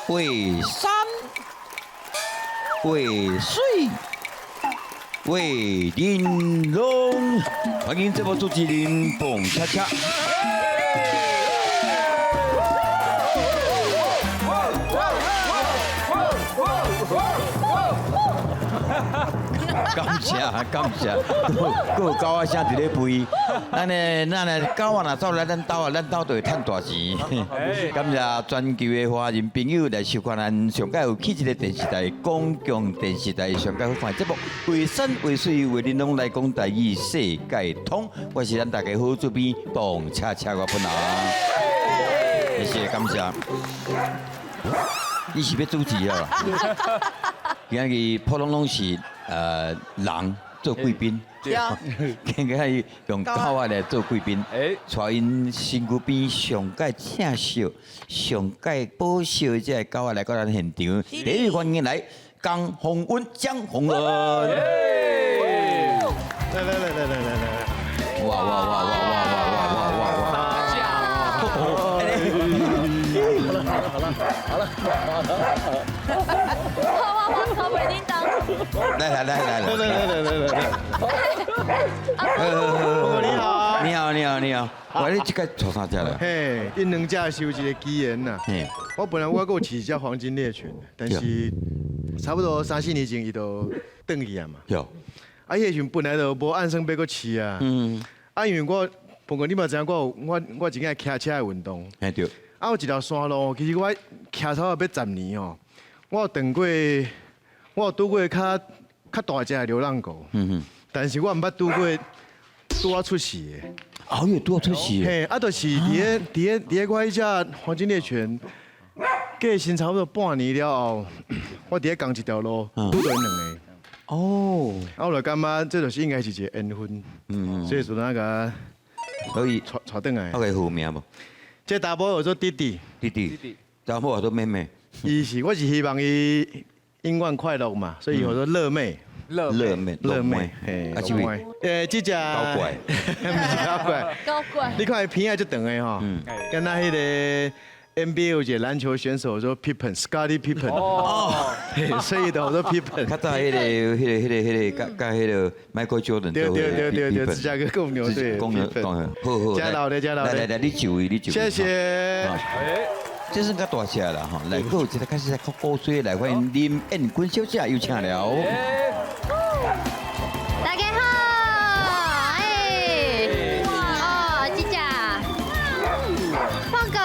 画山，画水，画玲珑。欢迎节目主持人彭恰恰。感谢感谢，阁有狗仔声伫咧吠。咱呢，咱呢，狗仔若走来咱兜啊，咱兜就会趁大钱。感谢全球的华人朋友来收看咱上盖有起一个电视台，公共电视台上盖好看的节目，画山画水画玲珑来讲台语世界通。我是咱大家好主编彭恰恰我本人。谢谢感谢。你是欲主持啊？今日普通拢是人做贵宾，今日用狗仔来做贵宾，𤆬𪜶身躯边上盖正惜、上盖保守的这个狗仔来到咱现场，第一欢迎来江宏恩、江宏恩。来来来来来来来，哇哇哇哇哇哇哇哇哇！好了好了好了好了，哇哇哇，头袂叮当。来来来来来来来来来来来。你好，你好，你好，你好。我你这个做啥只啦？嘿，𪜶两只是有一个机缘呐。我本来我阁有饲一只黄金猎犬，但是差不多三四年前伊就转去啊嘛。有。啊，彼个时阵本来就无按算欲阁饲啊。啊，因为我不过你嘛知影，我有我我真爱骑车的运动。嘿对。啊，有一条山路，其实我骑差不多欲10年哦，我有撞过，我有拄过较较大只的流浪狗。但是我毋捌拄过拄仔出世的。哦哟，拄仔出世。嘿，啊，就是伫咧我彼只黄金猎犬过身差不多半年了后，我伫咧仝一条路拄著𪜶两个。哦。啊，我就感觉这就是应该是一个缘分。所以就那个，所以𤆬𤆬转来。我给号名无？这查某叫做弟弟。弟弟。查某叫做妹妹。伊是，我是希望伊永远快乐嘛，所以叫做乐妹。乐妹，乐妹，嘿，啊，这位，这只狗怪，毋是狗怪，狗怪。你看伊鼻仔足长的吼，敢若彼个 NBA 有一个篮球选手说 Pippen，Scottie Pippen，哦，所以就叫做 Pippen。较早彼个，佮彼个 Michael Jordan 对对对对对，芝加哥公牛队，公牛，公牛，好好，加老的加老的，来来来，你就位，你就位。谢谢。这算较大只啦吼，来，阁有一个开始较古锥来欢迎林燕君小姐有请了。大家好，哎，哦，这只，胖哥，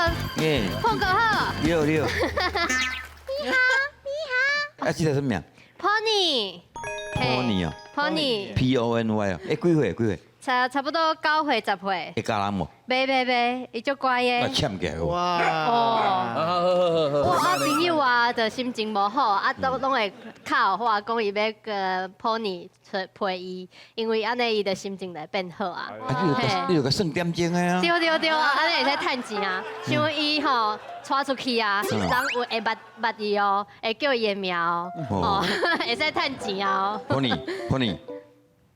胖哥好。你好，你好。你好，你好。啊，这个什么名？Pony。 Pony 啊。 Pony。 P O N Y 啊，哎，几岁？几岁？差不多9岁10岁。会咬人无？袂袂袂，伊足乖的。啊，欠起来哇！哦，我啊朋友啊，就心情无好，啊都拢会敲我讲伊欲个 Pony 出陪伊，因为按呢伊的心情就会变好啊。啊，你有个算点钟的啊？对对对啊，按呢会使趁钱啊。像伊吼𤆬出去啊，人有会捌捌伊哦，会叫伊的名哦，哦，会使趁钱哦。 Pony，Pony，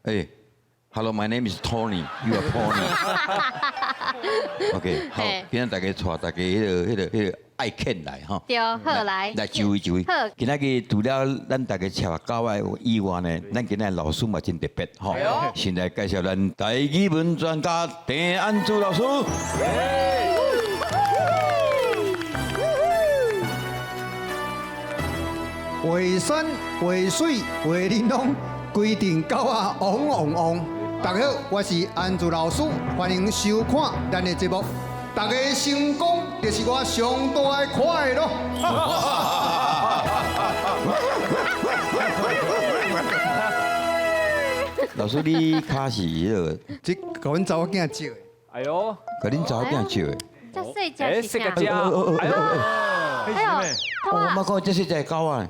哎。Hello, my name is Tony. You are Tony. OK，好，今仔大家𤆬大家彼个爱犬来吼。对，好来。来就位就位。好。今仔日除了咱大家𤆬狗仔以外呢，咱今仔老师嘛真特别吼。先来介绍咱台语文专家郑安珠老师。画山画水画玲珑，规阵狗仔嗡嗡嗡。大家好，我是安珠老师，欢迎收看咱的节目。大家成功就是我上大的快乐。老师，你跤是彼个？这共阮查某囝借的。哎呦，共恁查某囝借的。这细只是啥？哎呦，哎呦，我嘛讲这细只狗啊。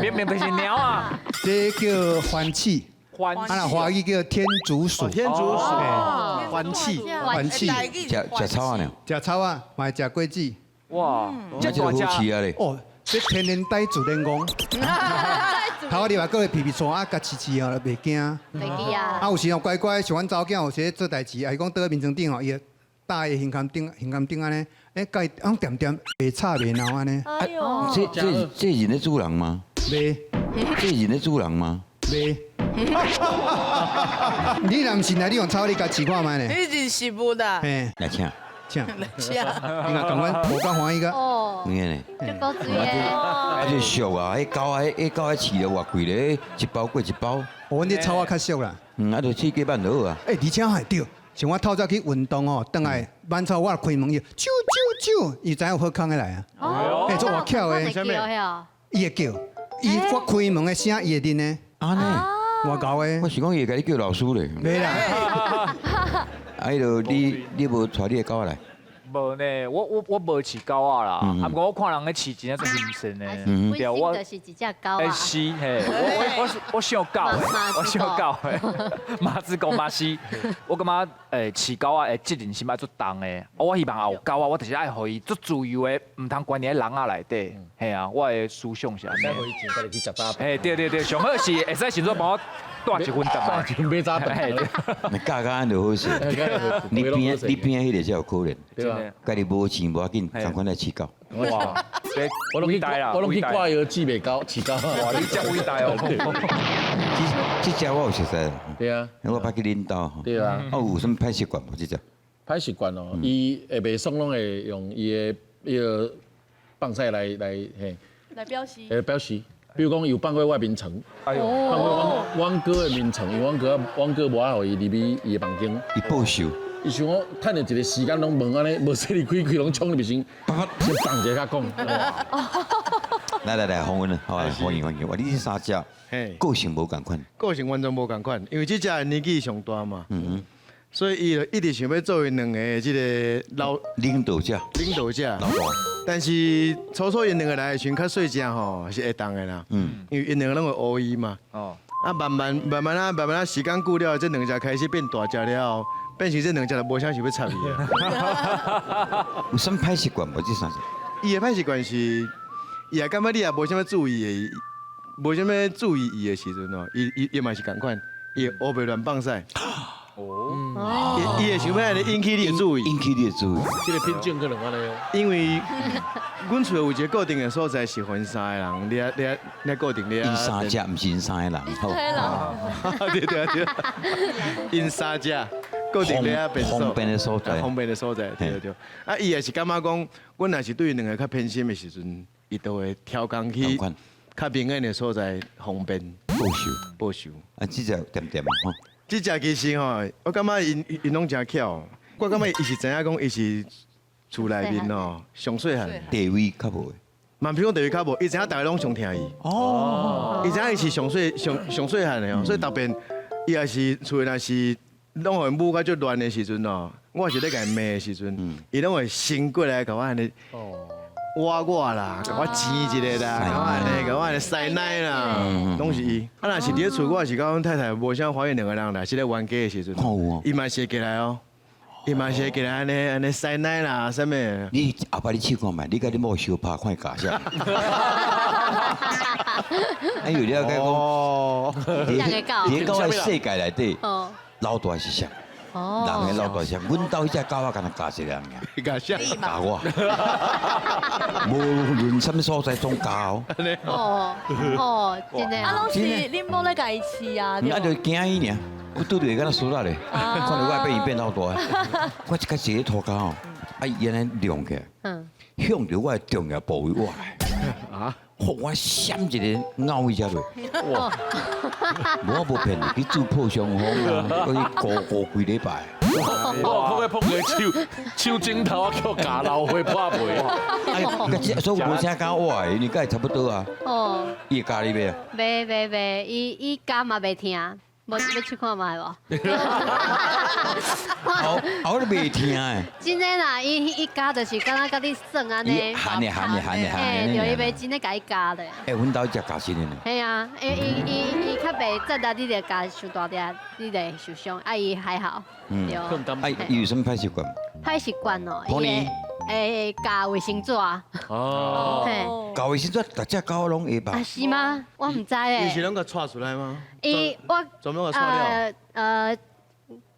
明明就是猫啊。这叫番鼠。番啊，华语叫天竺鼠。天竺鼠，番鼠，番鼠。食食草啊？食草啊，嘛会食果子。哇，这好饲啊咧。哦，这天然傣自然戆。头仔入来，阁会皮皮剉啊，共饲饲哦，袂惊。袂记啊。啊，有时哦，乖乖，像阮查某囝有时做代志，啊，伊讲倒眠床顶吼，伊会搭伊胸坎顶，胸坎顶按呢，欸，共伊攏恬恬袂吵袂鬧按呢。哎喲，這認得主人嗎？袂。這認得主人嗎？袂。你若毋信來，你用草你共試看覓呢？你認食物啦？嘿，來請。請。來請。你看，共款無夠歡喜個。哦。你看呢？這古錐的。啊，就俗啊！彼狗啊，彼狗仔飼了偌貴咧，一包過一包。哦，阮這草仔較俗啦。嗯，啊，就飼雞板就好啊。欸，而且還對，像我透早去運動吼，轉來挽草我開門伊，啾啾啾，伊知影有好康的來啊。哦。欸，做偌巧的。伊會叫，伊我開門的聲伊會認的。按呢？偌𠢕的。我是講伊會共你叫老師咧。袂啦。啊，彼落你無帶你的狗仔來？無呢，我無飼狗仔啦，啊，毋過我看人咧飼真正足興奮的。對，我就是一隻狗仔。是嘿，我想狗的，我想狗的，馬子狗嘛是，我感覺飼狗仔的責任心愛足重的。我希望也有狗仔，我就是愛予伊足自由的，毋通關佇咧籠仔內底。嘿啊，我的思想是按呢。予伊錢，家己去食早飯。嘿，對對對，上好是會使先做幫我帶一份轉來。帶一份買早飯。你教教按就好勢。你邊彼个才有可能。對啊。家己無錢無要緊，仝款來飼狗。哇！我攏去掛藥治袂狗，飼狗。哇！你遮偉大哦！這這隻我有熟似。對啊。我捌去恁兜。對啊。啊，有啥物歹習慣無？這隻？歹習慣哦，伊會袂爽攏會用伊的伊个放屎來嘿。來表示。會表示，比如講，有放過我眠床，哎喲，放過阮哥的眠床，因為阮哥無愛予伊入去伊的房間。伊報仇。伊想講，趁著一個時間攏門按呢，無說你開開攏衝入去先，先放一下講。來來來，訪問好啊，歡迎歡迎。哇，你這三隻，個性無仝款。個性完全無仝款，因為這隻的年紀上大嘛，所以伊就一直想欲做𪜶兩个這个老領導者。領導者。老大。但是初初𪜶兩个來的時陣較細隻吼，是會動的啦。因為𪜶兩个攏會烏伊嘛。哦。啊，慢慢慢慢啊，慢慢啊，時間久了，這兩隻開始變大隻了後，變成這兩隻就無啥想欲插伊啊。有啥物歹習慣無？這三隻？伊的歹習慣是，伊也感覺你也無啥物注意的，無啥物注意伊的時陣哦，伊嘛是仝款，伊會烏白亂放屎。哦。伊會想欲按呢引起你的注意。引起你的注意。這個品種可能按呢。因為阮厝有一個固定的所在是予𪜶三個人，你固定你。𪜶三隻，毋是𪜶三个人。對對對。𪜶三隻固定咧便所。方便的所在。方便的所在，對對。啊，伊也是感覺講，阮若是對兩个較偏心的時陣，伊就會挑工去較明顯的所在方便。報仇。報仇。啊，這隻恬恬吼。這隻其實吼，我感覺𪜶攏誠巧。我感覺伊是知影講，伊是厝內面哦上細漢，地位較無。嘛毋是講地位較無，伊知影逐个攏上疼伊。哦。伊知影伊是上細上上細漢的哦，所以特別伊也是厝內若是攏予𪜶舞甲足亂的時陣哦，我是咧共伊罵的時陣，伊攏會先過來共我按呢挖我啦，共我錢一下啦，共我按呢，共我按呢塞奶啦，攏是伊。啊，若是佇咧厝，我是佮阮太太無啥歡喜兩个人，若是咧冤家的時陣，伊嘛是會過來哦，伊嘛是會過來按呢按呢塞奶啦，啥物。你後擺你試看覓，你佮你某相拍看會咬啥？哎呦，了解講，佇狗的世界內底，老大是啥？人的老大是啥？阮兜彼隻狗仔敢若咬一個人爾，咬啥？咬我。無論啥物所在總咬。哦哦，真的。啊，攏是恁某咧共伊飼啊？啊，就驚伊爾，我拄著會敢若輸啦咧，看著我變伊變老大。我一開始咧塗跤吼，啊伊按呢亮起來，向著我的重要部位我來。啊！我閃一个咬伊只落，哇！無我無騙你，去治破傷風啊，閣去糊糊幾禮拜。我閣去碰個手手指頭啊，叫咬老花破皮。哎，所以無啥敢我的，因為佮伊差不多啊。哦。伊會咬你袂啊？袂袂袂，伊咬嘛袂疼，無欲試看覓無？哦，我都袂疼的。真的啦，伊咬就是敢若佮你耍按呢。含的含的含的含的。嘿，對，伊袂真的共伊咬的。欸，阮兜隻咬真的呢。嘿啊，伊伊伊伊較袂節啊，你就咬傷大粒，你就會受傷。啊，伊還好。對。啊，伊有啥物歹習慣？歹習慣哦，伊會會咬衛生紙。哦。嘿。咬衛生紙，逐隻狗攏會吧？啊，是嗎？我毋知咧。伊是攏共帶出來嗎？伊我。專門共帶了。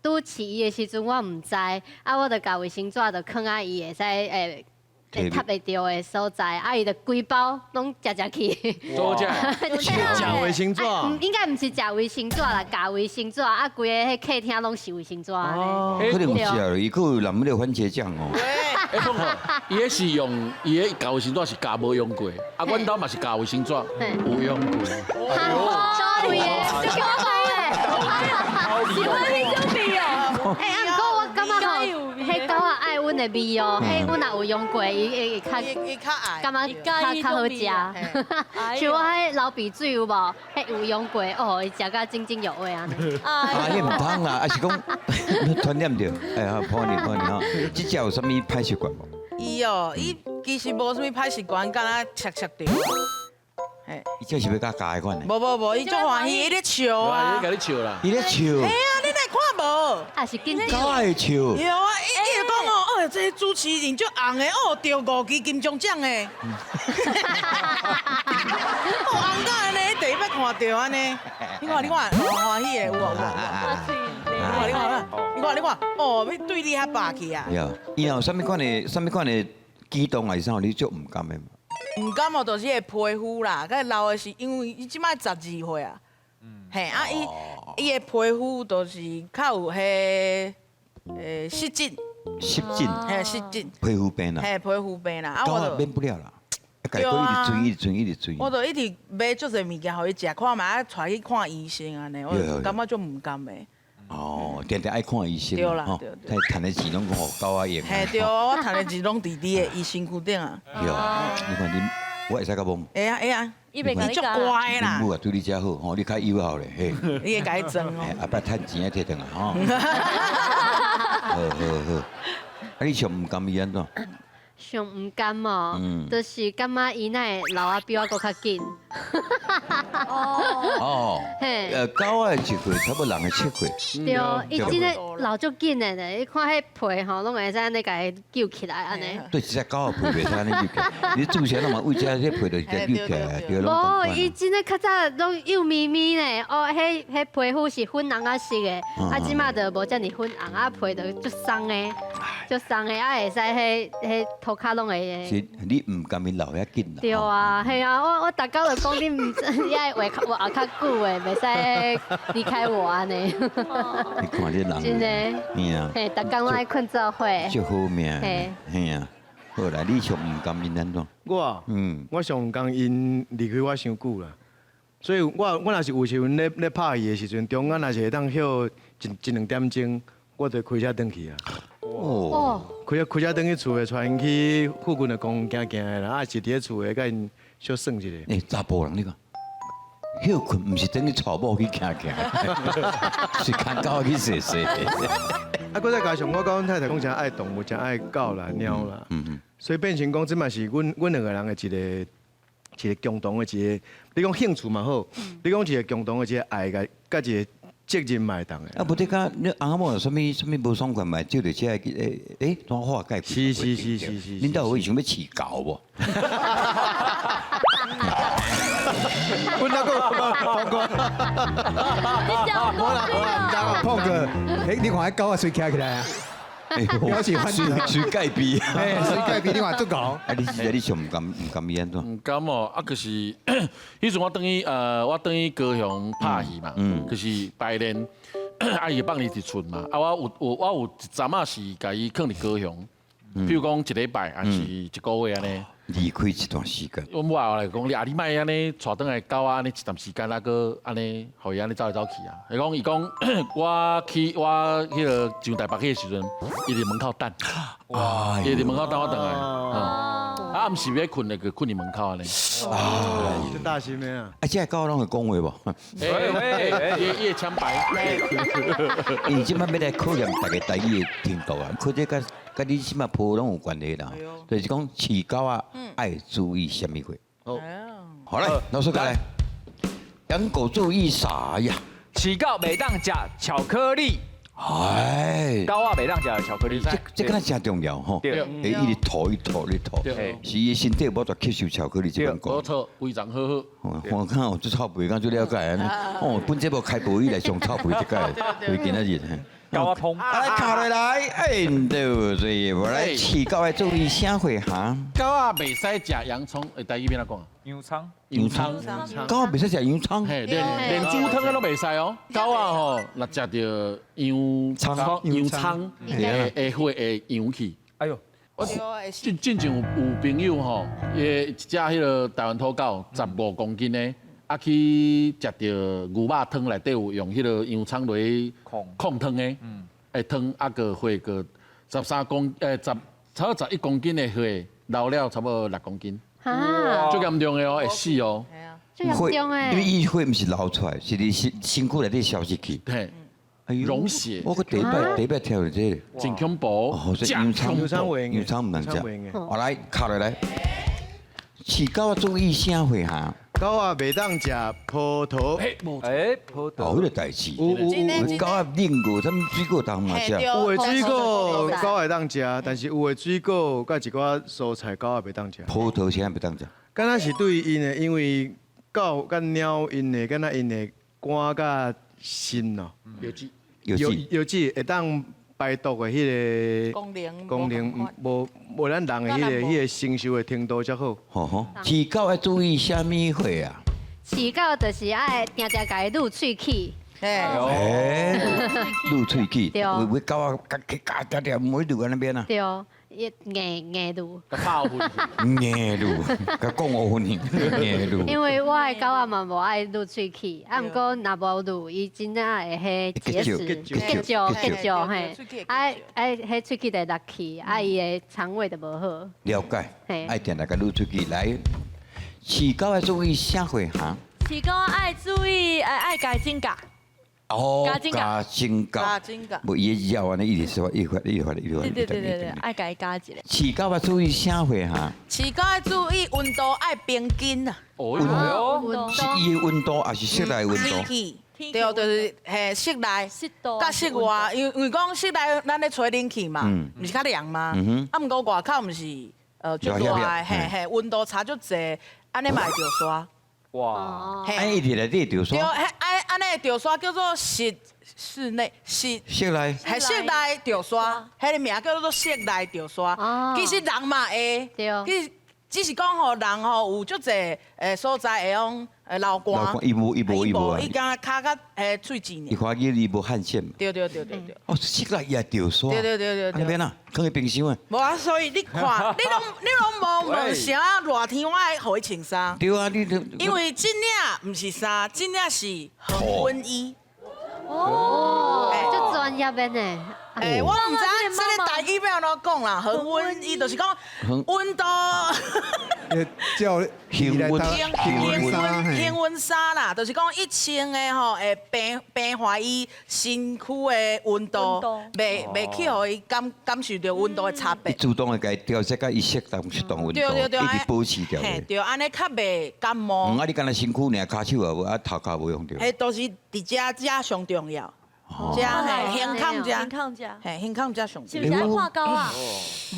拄飼伊的時陣我毋知，啊，我就共衛生紙就囥佇伊會使會踢會著的所在，啊，伊就規包攏食食去。多食，食衛生紙。啊，應該毋是食衛生紙啦，咬衛生紙，啊，規个彼客廳攏是衛生紙按呢。可能有食，伊閣有淋彼个番茄醬哦。欸，講吼，伊彼是用伊彼咬衛生紙是咬無用過，啊，阮兜嘛是咬衛生紙有用過。哈，對的，這個是阮彼種味哦。欸，啊，毋過我感覺吼，彼狗仔愛阮的味哦，彼阮若有用過，伊會較伊較愛，感覺較較好食。像我彼流鼻水有無？彼有用過，哦，伊食甲津津有味按呢。啊，彼毋通啦，啊是講傳染著，哎，好，抱你抱你吼。這隻有啥物歹習慣無？伊哦，伊其實無啥物歹習慣，敢若赤赤著。伊這是欲共教的款的。無無無，伊足歡喜，伊咧笑啊！伊咧共你笑啦。伊咧笑。嘿啊，你來看無？啊是緊狗仔會笑。對啊，伊伊就講哦，哦，這個主持人足紅的，哦，得五支金鐘獎的。哦，紅甲按呢，第一擺看著按呢。你看，你看，歡喜的有無？有無？你看，你看，你看，你看，哦，欲對你遐霸去啊！對，伊若有啥物款的、啥物款的舉動還是啥，你足毋甘的嘛？毋甘哦，就是彼個皮膚啦，佮老的是因為伊這擺12歲啊，嘿啊，伊伊的皮膚就是較有彼濕疹，濕疹，嘿濕疹，皮膚病啦，嘿皮膚病啦，啊我免不了啦，家己閣一直追，一直追，一直追。我就一直買足濟物件予伊食，看覓啊，帶去看醫生按呢，我感覺足毋甘的。哦，定定愛看醫生，對啦，對，趁的錢攏予狗仔用。嘿對，我趁的錢攏佇你的醫身軀頂啊。對，你看你，我會使佮摸？會啊會啊，伊袂共你足乖啦。恁母啊對你遮好，吼，你較友好咧，嘿。你會共伊裝哦。後擺趁錢愛提轉來吼。好好好，啊你上毋甘伊按怎？上毋甘哦，就是感覺伊哪會老啊比我閣較緊。哦，嘿，狗仔一歲差不多人的7歲。對，伊真的老足緊的呢，你看彼皮吼，攏會使按呢共伊揪起來按呢。對，一隻狗仔皮袂使按呢揪起來，你注射攏嘛為這彼皮就直接揪起來，對，無，伊真的較早攏幼咪咪呢，哦，彼彼皮膚是粉紅仔色的，啊，這馬就無遮爾粉紅，啊，皮就足鬆的，足鬆的，啊，會使彼彼塗跤攏會。是，你毋甘伊老遐緊啦。對啊，係啊，我逐工就講你毋，你愛活活較久的，袂使離開我按呢。你看這人，真的，嘿啊，嘿，逐工攏愛睏做伙。足好命，嘿啊。好啦，你上毋甘𪜶按怎？我，我上毋甘𪜶離開我傷久啦，所以我若是有時陣咧拍戲的時陣，中間若是會當歇一兩點鐘，我就開車轉去啊。哦，開車轉去厝的，帶𪜶去附近的公園行行的啦，啊是佇咧厝的，共𪜶小耍一下。欸，查埔人你看，歇睏毋是轉去娶某去行行，是牽狗去踅踅。啊，閣再加上我佮阮太太講誠愛動物，誠愛狗啦、貓啦，所以變成講這嘛是阮兩個人的一個一個共同的一個，你講興趣嘛好，你講一個共同的一個愛佮佮一個責任嘛會當的。啊，無得講，你翁仔某有啥物啥物無爽快嘛，招著這个欸欸，怎化解？是是是是是。恁兜有想欲飼狗無？阮那個碰過，無啦無啦，毋知哦，碰過。欸，你看彼狗仔隨徛起來啊，表示反對，隨蓋鼻，嘿，隨蓋鼻，你看足𠢕。啊，你是你上毋甘毋甘伊按怎？毋甘哦，啊，就是彼陣我轉去我轉去高雄拍戲嘛，就是排練，啊，伊放伊佇厝嘛，啊，我有一陣仔是共伊囥佇高雄，比如講一禮拜，還是一個月按呢。離開一段時間。阮母後來講，你啊，你莫按呢帶轉來狗仔按呢一段時間，啊，閣按呢，予伊按呢走來走去啊。伊講，伊講，我去我彼个上台北去的時陣，伊佇門口等，伊佇門口等我轉來。啊，暗時欲睏的，就睏佇門口按呢。啊，這大心的啊！啊，這个狗攏會講話無？欸欸，伊會搶白。因為這擺欲來考驗大家台語的程度啊，可這佮佮你這擺抱攏有關係啦。就是講飼狗仔愛注意啥物貨？好，好來，老師過來。養狗注意啥呀？飼狗袂當食巧克力。哎，狗仔袂當食巧克力。這敢若誠重要吼。對，會一直吐一吐一吐，是伊身體無法吸收巧克力這款無錯，非常好好。我看哦，這臭肥敢足了解按呢。哦，本節目開播以來上臭肥一擺，就是今仔日。狗仔通。來卡落來，哎，對，所以我來飼狗愛注意啥貨哈？狗仔袂使食洋蔥，會台語欲按怎講？洋蔥。洋蔥。狗仔袂使食洋蔥。嘿，連煮湯都袂使哦。狗仔吼，若食著洋蔥，洋蔥會血會揚去。哎喲，我進前有朋友吼，伊一隻彼个台灣土狗15公斤的，啊去食著牛肉湯內底有用彼个洋蔥落去炕湯的，會湯啊閣血閣13公，欸十差不多11公斤的血流了差不多6公斤，足嚴重的哦，會死哦。足嚴重的。因為伊血毋是流出來，是佇身軀內底消失去。嘿，溶血。我閣第一擺聽著這個，真恐怖。哦，所以洋蔥洋蔥毋通食。我來敲落來，飼狗仔注意啥貨哈？狗仔袂當食葡萄。哎，葡萄。哦，彼个代誌。有狗仔冷過，啥物水果當嘛食。有的水果狗會當食，但是有的水果佮一寡蔬菜狗仔袂當食。葡萄啥袂當食？敢若是對𪜶的，因為狗佮貓𪜶的，敢若𪜶的肝佮腎哦，藥劑，藥劑會當排毒的彼個功能功能無咱人的彼個承受的程度遮好。吼吼，飼狗愛注意啥物貨啊？飼狗就是愛定定共伊擼喙齒。欸，擼喙齒，對。有有狗仔去咬定定毋會擼按呢邊啊？對，伊硬硬擼。硬擼，共講烏粉硬擼。因為我的狗仔嘛無愛擼喙齒，啊，毋過若無擼，伊真正會彼結石、結石、結石嘿，啊啊，彼喙齒就會落去，啊，伊的腸胃就無好。了解，愛定定共擼喙齒來。飼狗愛注意啥貨哈？飼狗愛注意，愛共伊指甲。哦，咬指甲，咬指甲，無伊咬按呢，一直說一發一發一發。對對對對對，愛共伊咬一下。飼狗愛注意啥貨哈？飼狗愛注意溫度愛平均啊。哦，是伊的溫度，抑是室內溫度？對，就是嘿，室內、佮室外，因為講室內咱咧吹冷氣嘛，毋是較涼嗎？啊，毋過外口毋是足熱的，嘿嘿，溫度差足濟，按呢嘛會著沙。哇！按呢佇內底著沙。對，按按呢著沙叫做室室內室室內，係室內著沙，彼个名叫做室內著沙。其實人嘛會，其實只是講吼人吼有足濟所在會用流汗。伊無伊無伊無伊敢若跤佮喙舌。伊看伊伊無汗腺。對對對對對。哦，室內伊也著沙。對對對對對。按呢欲按怎？囥佇冰箱啊？無啊，所以你看，你攏無問啥熱天我愛予伊穿衫。對啊，你因為這領毋是衫，這領是恆溫衣。哦，足專業的呢。欸，我毋知影這个台語欲按怎講啦，恆溫衣就是講溫度。叫恆溫恆溫衫啦，就是講伊穿的吼會平緩伊身軀的溫度，袂去予伊感受著溫度的差別。伊主動會共伊調節佮伊適當適當溫度，一直保持著。嘿，對，按呢較袂感冒。啊，你干焦身軀爾，跤手也無，啊頭殼無用著。彼都是佇遮遮上重要。遮嘿，胸坎遮，嘿，胸坎遮上。是毋是愛看狗仔？無，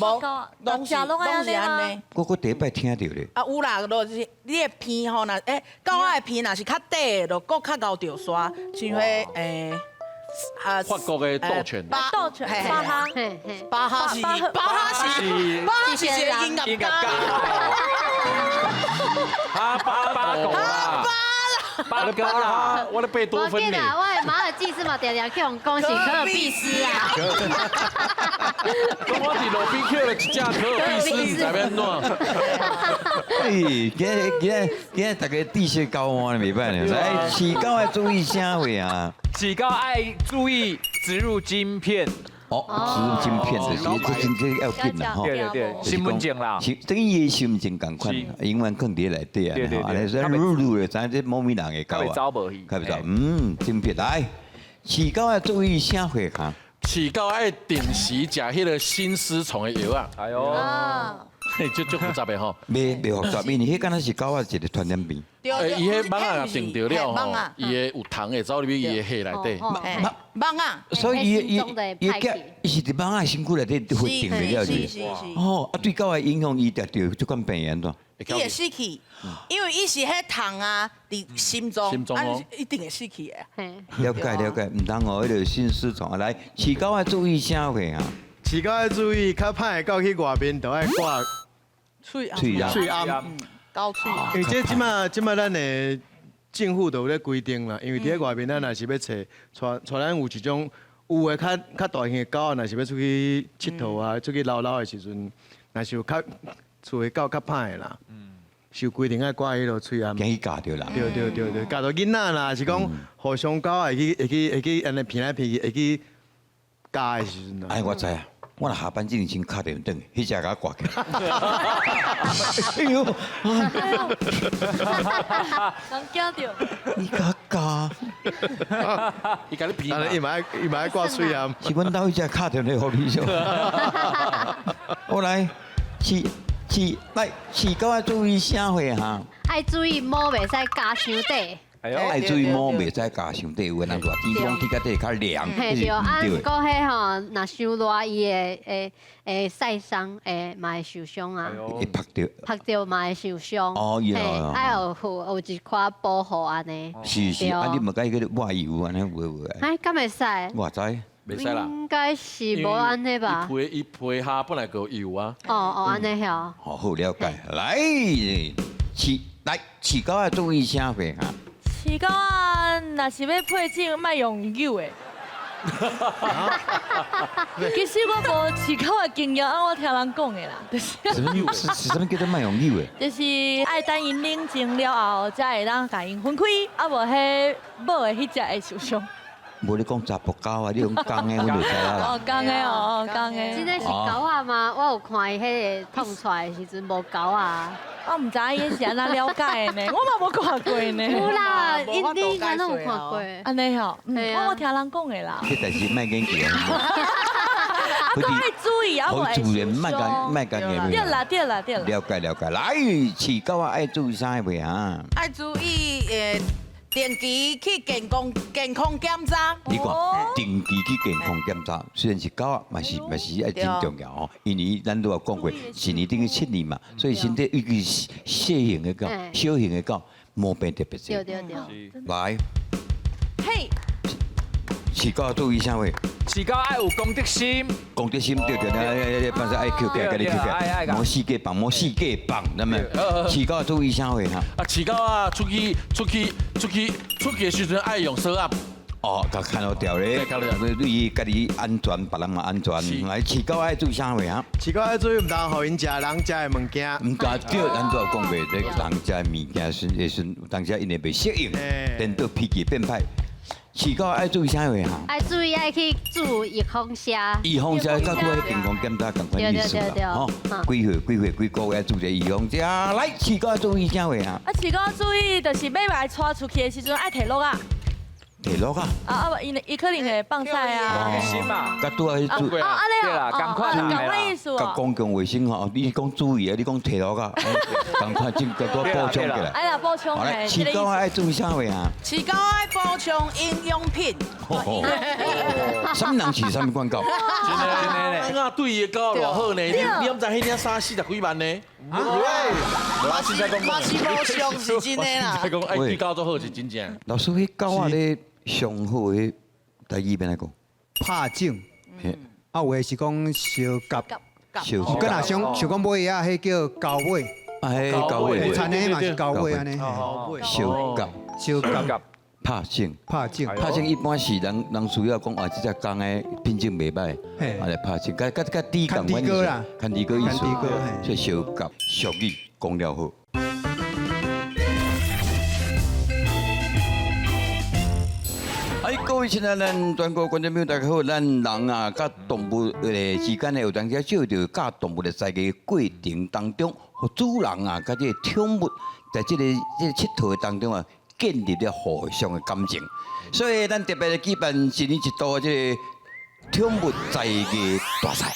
攏是攏是按呢。我閣第一擺聽著咧。啊有啦，就是你的鼻吼，若欸狗仔的鼻若是較短的，就閣較𠢕著沙，像彼啊法國的鬥犬。鬥犬，巴哈，巴哈是巴哈是巴哈是一个音樂家。哈巴巴狗啦。巴哥啦，我咧貝多芬呢。我的馬爾濟斯嘛，定定去予講是可爾必斯啊。我佇路邊抾了一隻可爾必斯，毋知欲按怎。哎，今日大家知識交換袂歹呢。來，飼狗愛注意啥貨啊？飼狗愛注意植入晶片。哦，植入晶片就是這這要緊啦吼。對對對，身份證啦。等於伊的身份證仝款，永遠囥佇內底啊。對對對。所以愈愈就知影這某物人的狗啊。走無去。較袂走，晶片來，飼狗愛注意啥貨哈？飼狗愛定時食彼个心絲蟲的藥仔。哎喲。足足複雜的吼。袂袂複雜，因為彼敢若是狗仔一個傳染病。欸，伊彼蠓仔叮著了吼，伊會有蟲會走入去伊的血內底。蠓仔。所以伊伊伊伊是佇蠓仔身軀內底發病的了是。哦，啊對狗仔影響，伊著著這款病按怎？伊會死去，因為伊是彼蟲啊，佇心臟，啊一定會死去的。了解了解，毋通予彼个心絲蟲啊來，飼狗愛注意啥貨啊？飼狗愛注意，較歹的狗去外面都愛掛喙喙喙頷，狗喙。因為這這馬這馬咱的政府都有咧規定啦，因為佇咧外面咱若是欲揣帶帶咱有一種有的較較大型的狗，若是欲出去𨑨迌啊，出去溜溜的時陣，若是有較厝的狗較歹的啦，是有規定愛掛彼个喙頷。驚去咬著啦。對對對對，咬著囡仔啦，是講互相狗會去會去會去按呢偏來偏去，會去咬的時陣啦。哎，我知啊，我若下班之前先敲電話轉，彼隻共我掛起來。哎喲，人驚著。你共咬？伊共你騙。伊嘛愛伊嘛愛掛喙頷。是阮兜彼隻敲電話予你做。我來，飼飼來飼狗愛注意啥貨哈？愛注意毛袂使咬傷短。愛注意毛袂使咬傷短，有的人熱天風天較底較涼。嘿對，啊，毋過彼吼，若傷熱，伊會會會曬傷，會嘛會受傷啊。會曝著。曝著嘛會受傷。哦，伊哦。愛有有一寡保護按呢。是是，啊，你嘛共伊去抹油按呢有無？哎，敢會使？我知。袂使啦。應該是無按呢吧？伊皮伊皮下本來就有油啊。哦哦，按呢曉。好好了解，來飼來飼狗愛注意啥貨哈？飼狗仔，若是欲配種，莫用扭的。其實我無飼狗的經驗，啊，我聽人講的啦，就是。啥物是啥物叫做莫用扭的？就是愛等𪜶冷靜了後，才會當共𪜶分開，啊無彼母的彼隻會受傷。無你講查埔狗啊，你講公的，阮就知啦。哦，公的哦，公的。真的是狗仔嗎？我有看伊彼个痛出來的時陣無狗仔。我毋知𪜶是按怎了解的呢，我嘛無看過呢。有啦，𪜶你應該攏有看過。按呢吼，我我聽人講的啦。這代誌莫研究。啊，閣愛注意啊，無會自然莫共莫共的。對啦對啦對啦。了解了解，來飼狗仔愛注意啥物啊？愛注意定期去健康健康檢查。你看，定期去健康檢查，雖然是狗仔，嘛是嘛是愛真重要哦。因為咱都有講過，一年等於7年嘛，所以身體尤其是細型的狗、小型的狗，毛病特別濟。對對對。來，嘿，飼狗注意啥物？飼狗愛有公德心。公德心對對，來來，凡是愛抾起來，共你抾起來，莫四界放，莫四界放，那麼飼狗注意啥貨哈？啊，飼狗啊，出去出去出去出去的時陣愛用鎖鴨。哦，共牽牢牢咧，對伊家己安全，別人嘛安全。來，飼狗愛注意啥貨哈？飼狗愛注意，毋通予𪜶食人食的物件。毋敢對，咱都有講過，這人食的物件時時陣，有當時𪜶會袂適應，顛倒脾氣變歹。飼狗愛注意啥貨哈？愛注意愛去注預防射。預防射佮拄仔健康檢查仝款意思啦，吼。幾歲幾歲幾個月愛注一個預防射。來，飼狗愛注意啥貨啊？啊，飼狗注意就是欲來帶出去的時陣愛提落啊。提落啊！啊啊！伊伊可能會放屎啊。心嘛。佮拄仔去注。哦，按呢對啦，仝款仝款意思哦。佮公共衛生吼，你講注意啊，你講提落啊，仝款真佮拄補充起來。哎啦，補充。好來，飼狗愛注意啥貨啊？飼狗愛補充營養品。啥物人飼啥物款狗？真的，真的，對伊的狗偌好呢？你你敢知彼領衫四十幾萬呢？喂，嘛是嘛是無俗是真的啦。我講愛對狗做好是真正。老師，彼狗仔咧上好的台語欲按怎講？拍種，啊有的是講相夾，相佮若想想講買藥仔，彼叫交尾，啊，彼交尾，田的嘛是交尾按呢。相夾，相夾，拍種，拍種，拍種一般是人人需要講啊，這隻公的品種袂䆀，啊來拍種，佮佮佮豬仝款意思，牽豬哥意思，所以相夾俗語講了好。哎，各位親愛咱全國觀眾朋友，大家好！咱人啊，佮動物的之間呢，有當時借著佮動物的在個過程當中，予主人啊，佮這个寵物在這个這个𨑨迌的當中啊，建立了互相的感情。所以，咱特別來舉辦一年一度的這个寵物才藝大賽。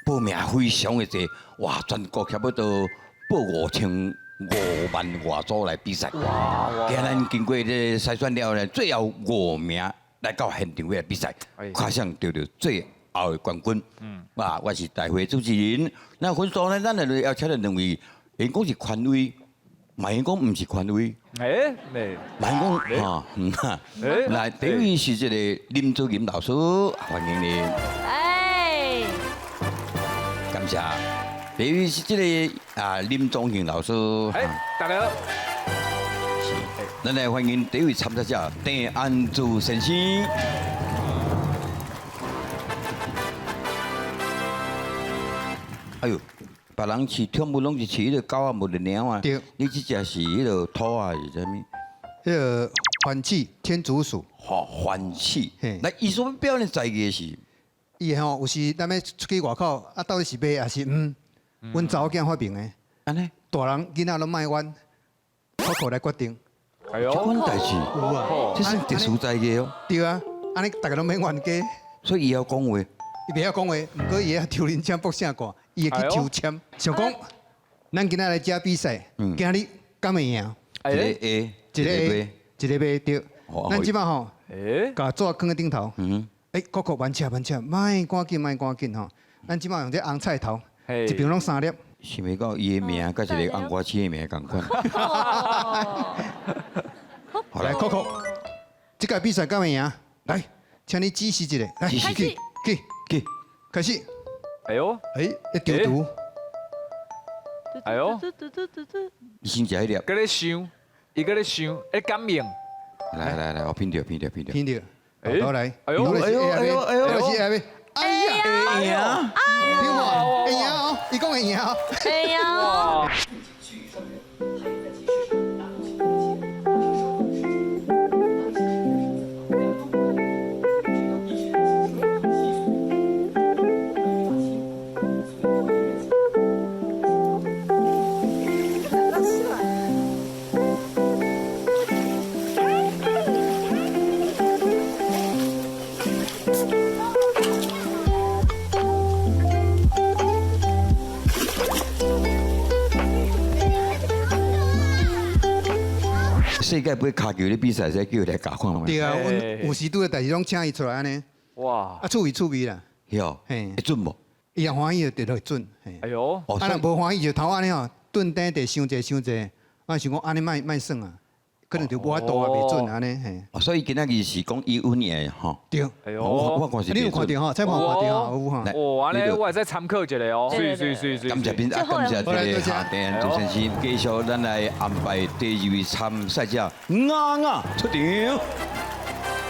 報名非常的濟，哇！全國差不多報5005萬外組來比賽。哇！今咱經過這篩選了呢，最後5名來到現場來比賽，卡上得到最後的冠軍。哇！我是大會主持人。那分數呢，咱就邀請了兩位，𪜶講是權威，嘛𪜶講毋是權威。欸，嘛𪜶講哈，來，第一位是這個林祖琴老師，歡迎你。哎，感謝。第二位是這個啊林宗慶老師。哎，大家好。是，咱來歡迎第一位參賽者鄭安祖先生。哎呦，別人飼寵物攏是飼彼個狗仔，無隻貓啊。對。你這隻是彼個兔仔是啥物？彼個番鼠天竺鼠。吼，番鼠。來，伊所表演才藝是？伊吼有時咱欲出去外口，啊，到底是賣抑是毋？阮查某囝發明的。按呢？大人囡仔攏莫冤，Coco 來決定。哎喲，這款代誌，有啊，這算特殊才藝哦。對啊，按呢逐家攏免冤家。所以伊曉講話。伊袂曉講話，毋過伊會曉抽恁簽卜聖卦，伊會去抽籤。想講，咱今仔來遮比賽，今日敢會贏？一個 A，一個 A，一個 B 對。咱這擺吼，共紙囥佇頂頭。欸，Coco 慢吃慢吃，莫趕緊莫趕緊吼。咱這擺用這紅菜頭，一邊攏3粒。想袂到伊的名佮一個紅瓜子的名仝款。好來，Coco，這屆比賽敢會贏？來，請你指示一下，來，指示去去去，開始。哎喲，欸，一丟毒。哎喲，你先食彼粒。閣咧想，伊閣咧想，咧感應。來來來，我拼著拼著拼著。拼著。好來，哎喲，哎喲，哎喲，哎喲，哎喲，哎呀，會贏，會贏哦，伊講會贏哦，會贏。世界盃跤球咧比賽，使叫伊來教看覓。對啊，阮有時拄个代誌攏請伊出來按呢。哇！啊，趣味趣味啦。哟，嘿，會準無？伊若歡喜就就會準。哎喲，啊，若無歡喜就頭按呢吼，頓等地傷濟傷濟，我想講按呢莫莫耍啊，可能就無法度啊，袂準按呢嘿。所以今仔日是講伊穩贏吼。對。哎喲，我看是。你有看著吼？彩看看著吼？有吼。哦，按呢我會使參考一下哦。是是是是。感謝賓啊，感謝這個哈鄭安祖先生，繼續咱來安排第二位參賽者雅雅出場。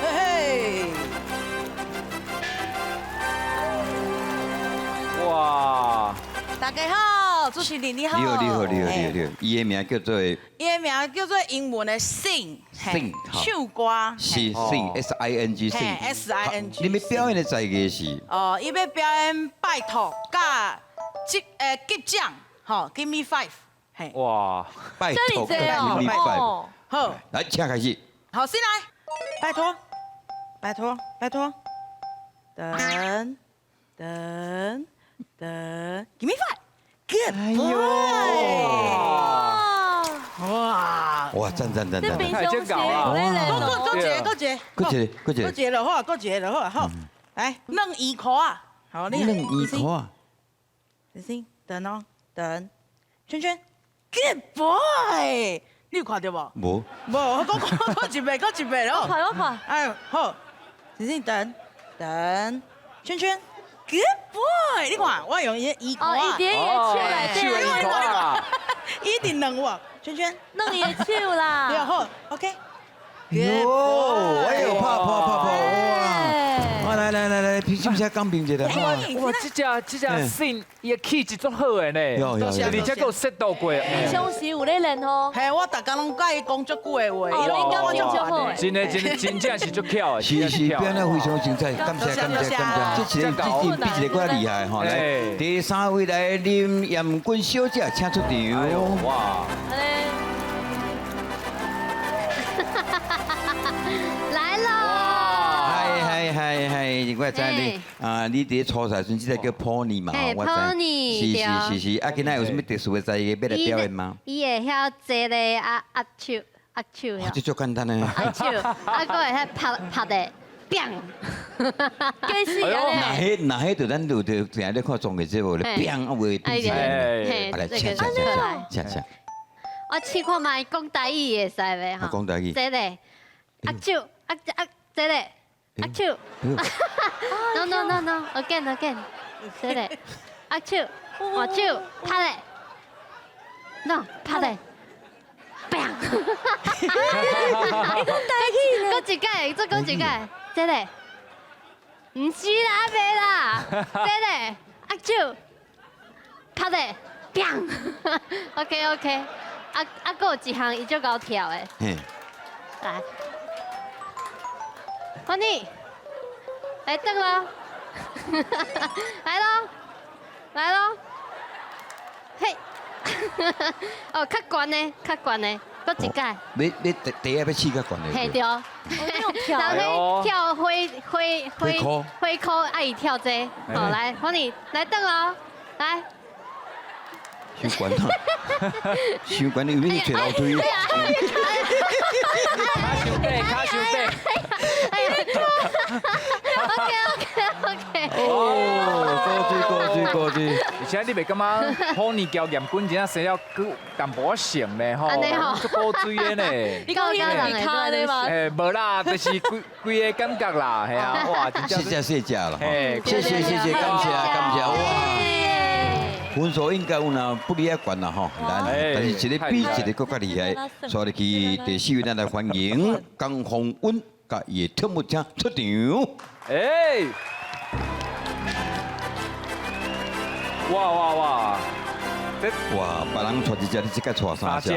嘿嘿。哇！大家好，主持人你好。你好，你好，你好，你好，你好。伊的名叫做。伊的名叫做英文的 sing，唱歌。是 sing S I N G sing。 S I N G。你欲表演的才藝是？哦，伊欲表演拜託佮擊擊掌，吼，Give me five，嘿。哇！拜託佮 Give me five。好。來，請開始。好，先來，拜託，拜託，拜託，等，等，等，Give me five，Good boy。哇！哇，讚讚讚讚！太真搞啊！閣閣一個，閣一個，閣一個，閣一個，閣一個就好，閣一個就好，好。來，軟衣褲啊，好，你軟衣褲啊。先等哦，等，圈圈，Good boy，你有看著無？無。無，閣閣一遍，閣一遍咯。我看，我看。哎，好，先等，等，圈圈，Good boy，你看，我用伊衣褲啊。哦，伊佇伊的手內底。手的衣褲啊。一定軟我，圈圈。軟伊的手啦。對，好，OK。喲，哎呦，拍拍拍拍，哇！來來來來，是毋是講評一下？哇，這隻這隻信，伊的氣質足好的呢，而且閣有適度過。平常時有咧練吼。嘿，我逐工攏佮伊講足久的話，哦，你感情足好的。真的真的真正是足巧的。是是，表演非常精彩，感謝感謝感謝，這一個這比一個閣厲害吼。來，第三位來林艷君小姐，請出場。哇！來了。嗨嗨嗨嗨我知你啊，你佇初賽時陣，這個叫 pony 嘛，我知。是是是是，啊，今仔有啥物特殊的才藝欲來表演嗎？伊會曉坐咧啊握手握手。這足簡單的。握手，啊，閣會曉拍拍的，砰！計死啊！若彼若彼就咱就就定咧看綜藝節目咧，砰啊會變起來，來，請請請請。我試看覓講台語會使袂吼？講台語。坐咧，握手，握握坐咧。握手，no no no no，again again，坐咧，握手，握手，拍咧，no，拍咧，砰！你講台語咧？閣一擺，再閣一擺，坐咧，毋是啦，猶未啦，坐咧，握手，拍咧，砰！OK OK，啊啊，閣有一項伊足𠢕跳的，來。歡迎，來轉咯，來咯，來咯，嘿，哦，較懸的，較懸的，閣一擺。你你第第一欲試較懸的。嘿對，然後跳火火火火箍，愛伊跳這個，好來，歡迎來轉咯，來。傷懸啊！傷懸，你有沒去揣樓梯？跤傷短，跤傷短。 OK OK OK。哦，高水高水高水。而且你袂感覺 Pony 交嚴君真正生了閣淡薄仔像呢吼，足古錐的呢。你講伊跤的嗎？欸，無啦，就是規規个感覺啦，係啊，哇，真正。細隻細隻啦，謝謝謝謝，感謝感謝哇。分數應該有啦，不離遐懸啦吼，但是一個比一個閣較厲害，所以去第四位，咱來歡迎江宏允佮伊的寵物車出場。哎！哇哇哇！哇，別人帶一隻，你這個帶三隻，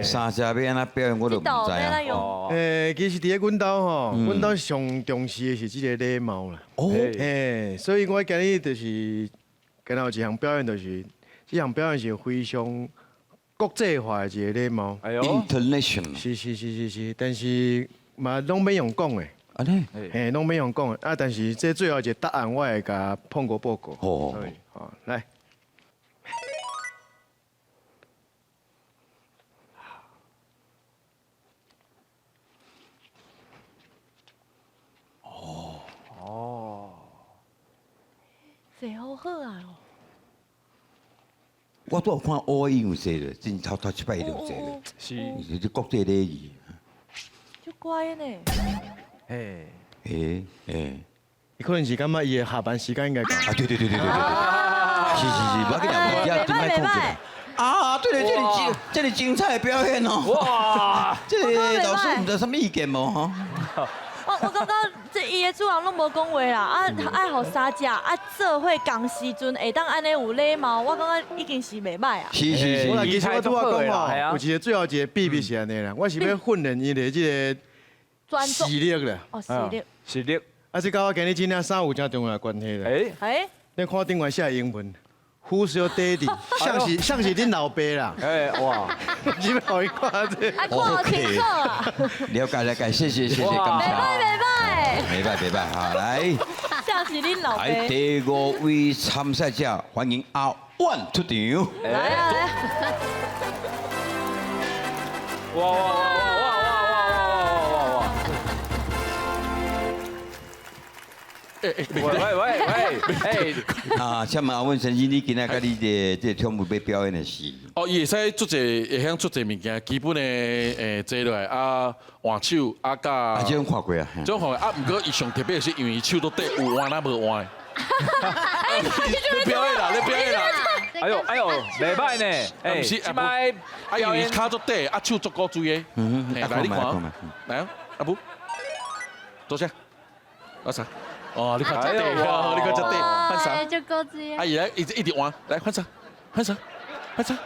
三隻欲按怎表演我都毋知啊。其實佇咧阮兜吼，阮兜上重視的是這個禮貌啦。哦。所以我今日就是。今仔有一項表演，就是這項表演是非常國際化的一個禮貌。 International。是是是是是，但是嘛攏免用講的。按呢？嘿，攏免用講的。啊，但是這最後一個答案，我會共碰過報告。哦。好，來。哦哦。這好好啊！我拄有看烏伊有坐咧，真頭頭一擺伊就坐咧，是，這國際禮儀。足乖呢。嘿，欸欸，伊可能是感覺伊的下班時間應該到。啊對對對對對對對，是是是，我跟你講，我真愛控制。啊，對對，這是精彩的表演哦。哇，這個老師毋知啥物意見無吼？我感覺這伊的主人攏無講話啦，啊愛予三隻啊做伙仝時陣會當按呢有禮貌，我感覺已經是袂䆀啊。是是是，我其實我拄仔講吼，有一個最後一個秘密是按呢啦，我是欲訓練伊的這個視力啦。哦，視力。視力。啊，這佮我今日真正衫有真重要的關係啦。欸。你看頂懸寫的英文。Who's your daddy？像是像是恁老爸啦。哎哇！是欲予伊看這。啊，看好清楚啊！了解了解，謝謝謝謝，感謝。袂歹袂歹。袂歹袂歹，好來。像是恁老爸。來，第五位參賽者，歡迎阿萬出場。來啊來。哇哇哇哇哇哇哇哇！喂喂喂喂！啊，請問阿文先生，你今仔佮你的這個寵物欲表演的是？哦，伊會使做濟，會曉做濟物件，基本的坐落來啊，換手啊，佮啊，這種看過啊，這種看過啊，毋過伊上特別的是，因為伊手都底有換啊無換的。你表演啦，你表演啦！哎呦哎呦，袂歹呢，哎，毋是，這擺啊，因為跤足短，啊手足古錐的。嗯，來你看，來啊，阿母，坐下，阿啥？哦，你看這短，你看這短，換啥？足古錐。啊，伊來一直一直換，來換啥？換啥？換啥？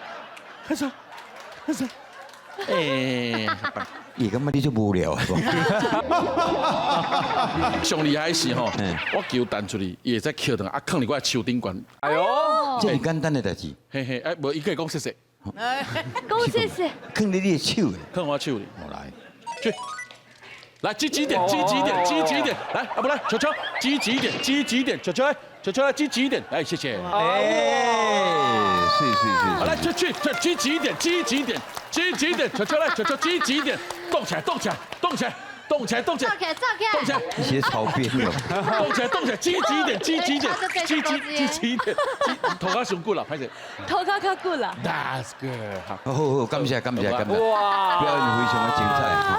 換啥？換啥？哎，伊感覺你足無聊啊！上厲害是吼，我球彈出去，伊會使抾轉來，啊，囥佇我的手頂懸。哎呦，這是簡單的代誌。嘿嘿，哎，無伊閣會講謝謝。講謝謝。囥佇你的手的。囥我手裡。好來。去。來積極點，積極點，積極點，來啊不來，球球，積極點，積極點，球球來，球球來積極點，來謝謝。哎，是是是。好來出去，積極點，積極點，積極點，球球來，球球積極點，動起來，動起來，動起來，動起來，動起來，動起來，一些草編哦。動起來，動起來，積極點，積極點，積極積極點，頭殼上骨了，歹勢。頭殼較骨啦。 That's good。好好，感謝感謝感謝。哇，表演非常的精彩。啊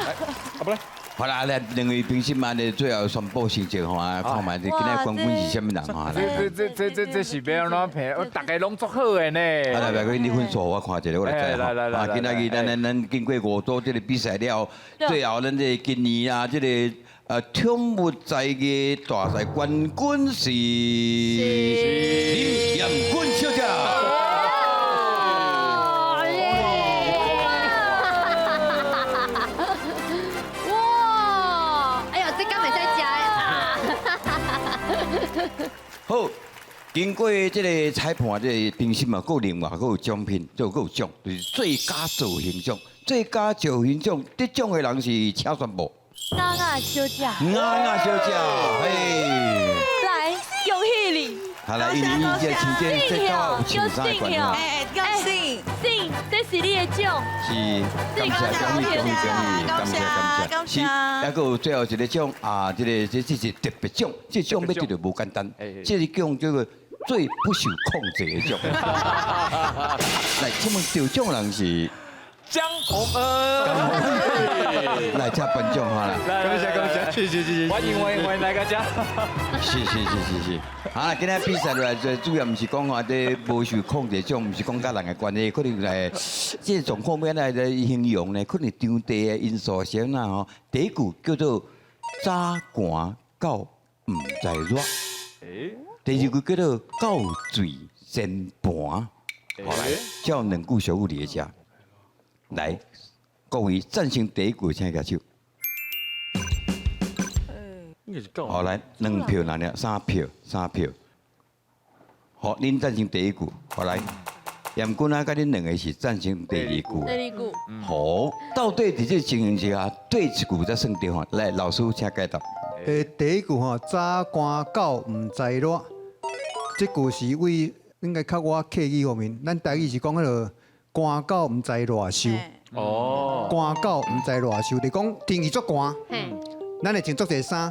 不來。好啦，來兩位評審嘛，你最後宣布成績吼啊，看覓今日冠軍是啥物人吼？這這這這這是欲按怎評？我大家攏足好的呢。啊來來，你分數我看一下，我來知吼。啊，今仔日咱咱咱經過五組這個比賽了後，最後咱這個今年啊，這個寵物才藝大賽冠軍是林艷君小姐。哇！哎呦，這敢會使食的啊？好，經過這個裁判這個評審嘛，閣有另外閣有獎品，就閣有獎，就是最佳造型獎。最佳造型獎得獎的人是，請宣布。雅雅小姐。雅雅小姐，嘿。來，恭喜你。好來，因為伊這穿這這狗有穿衫的關係。哎，恭喜！是，這是你的獎。是，感謝恭喜恭喜恭喜，感謝感謝。是，還閣有最後一個獎啊，這個這這是特別獎，這獎欲得著無簡單，這個獎叫做最不受控制的獎。來，請問得獎人是？江宏恩。來，請頒獎哈啦。感謝感謝，謝謝謝謝。歡迎歡迎歡迎來個家。是是是是是。啊，今日比賽落來，最主要毋是講話這無受控制獎，毋是講佮人的關係，可能來這個狀況欲按怎來形容呢？可能場地的因素是按怎吼？第一句叫做早寒到毋知熱，第二句叫做狗嘴煎盤。好來，這有兩句俗語佇咧遮。來，各位贊成第一句，請舉手。好，來兩票來了，三票，三票。好，恁贊成第一句，好來，嚴君啊，佮恁兩個是贊成第二句。第二句。好，到底佇這個情形之下，對一句才算對吼？來，老師請解答。第一句吼，早寒狗毋知熱，這句是為應該較我客語方面，咱台語是講彼個寒狗毋知熱受。哦。寒狗毋知熱受，就講天氣足寒。咱會穿足濟衫，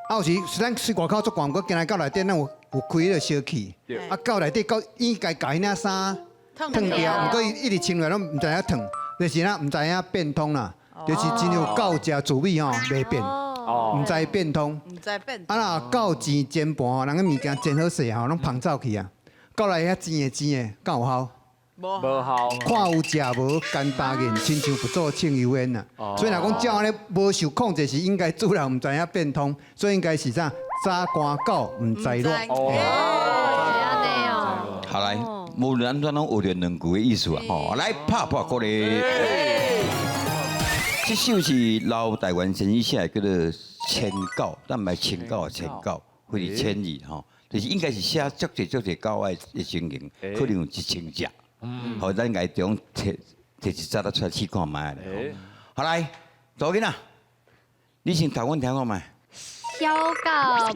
啊有時咱雖外口足寒，毋過進來到內底，咱有有開彼個燒氣，啊到內底到應該共彼領衫燙掉，毋過伊一直穿落來攏毋知影燙，就是哪毋知影變通啦，就是真有狗食滋味吼，袂變，毋知變通。毋知變。啊若狗煎煎盤吼，人个物件煎好勢吼，攏芳走去啊，到來遐煎的煎的，敢有效？無效。看有食無，干焦硬，親像不做清油煙啦。所以若講照按呢無受控制，是應該主人毋知影變通，所以應該是啥？早寒狗毋知熱。哦，是按呢哦。好來，無論按怎攏學著兩句的意思啊。吼，來拍破鼓勵。這首是老台灣先生寫的，叫做《千狗》，咱毋愛千狗啊，千狗，或是千字吼，就是應該是寫足濟足濟狗仔的情形，可能有一千隻。好，咱共中提提一隻出來試看覓咧。好來，查某囡仔，你先讀阮聽看覓。小狗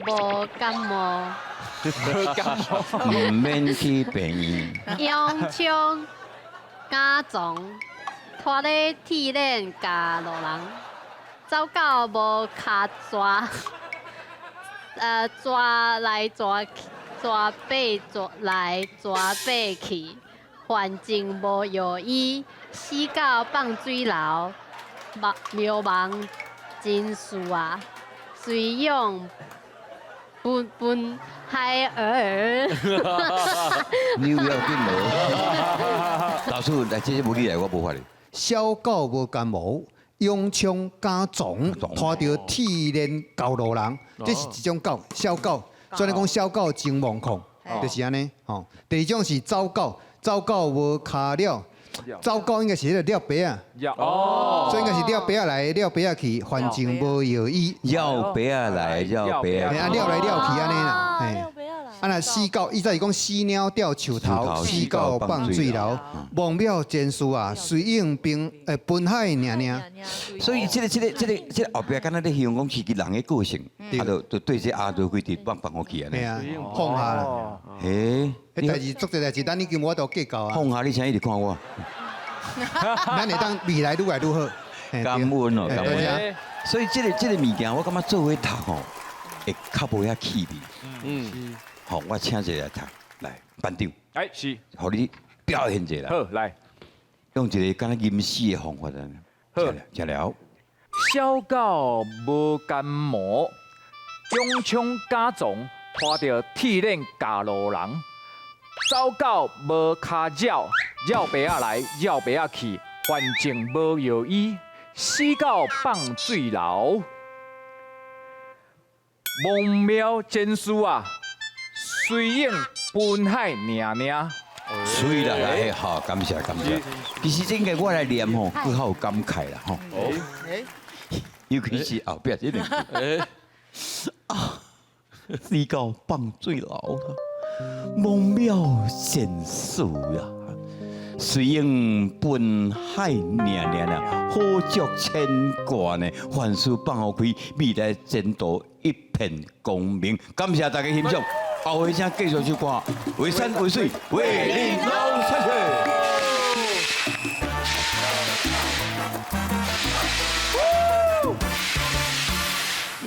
無感冒，毋免去病院。用槍敢撞，拖咧鐵鏈咬路人，走狗無跤蛇，蛇來蛇去，蛇爬蛇來蛇爬去，環境無藥醫，死狗放水流，廟網真事啊，水養分分海兒。你有要緊無？老師，來這個無你來，我無法哩。小狗無感冒，擁槍敢撞，拖著鐵鏈咬路人，這是一種狗，小狗。所以講小狗真惶恐，就是按呢。吼，第二種是走狗，走狗無跤了，走狗應該是彼個抓耙仔。哦。所以應該是抓耙仔來，抓耙仔去，環境無藥醫。繞耙仔來，繞耙仔。啊，繞來繞去按呢啦。啊，若死狗，伊再是講死貓吊樹頭，死狗放水流，忘了前事啊，隨應冰奔海爾爾。所以這個這個這個這個後壁敢若咧形容講是伊人的個性，啊，就對這阿都規直放放予去按呢。嘿啊，放下啦。嘿，彼代誌足濟代誌，咱已經無法度計較啊。放下你請一直看我。咱會當未來愈來愈好。感恩哦，感恩。所以這個這個物件，我感覺做伙讀吼，會較無遐氣味。嗯。好，我請一個來讀，來班長。哎，是。予你表現一下。好，來。用一個敢若吟詩的方法來。好，食了。小狗無干毛，中槍加撞，拖著鐵鏈咬路人。走狗無跤爪，繞白仔來，繞白仔去，反正無藥醫。死狗放水流，忘了前事啊，隨應奔海爾爾。水啦，來，好，感謝感謝。其實這應該我來念吼，閣較有感慨啦吼。尤其是後壁這兩句。啊，死狗放水流啦，忘了前事啦。隨應奔海爾爾啦，好足牽掛呢，凡事放予開，未來前途一片光明。感謝大家欣賞，後回請繼續收看《為山為水為玲瑯》，謝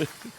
謝。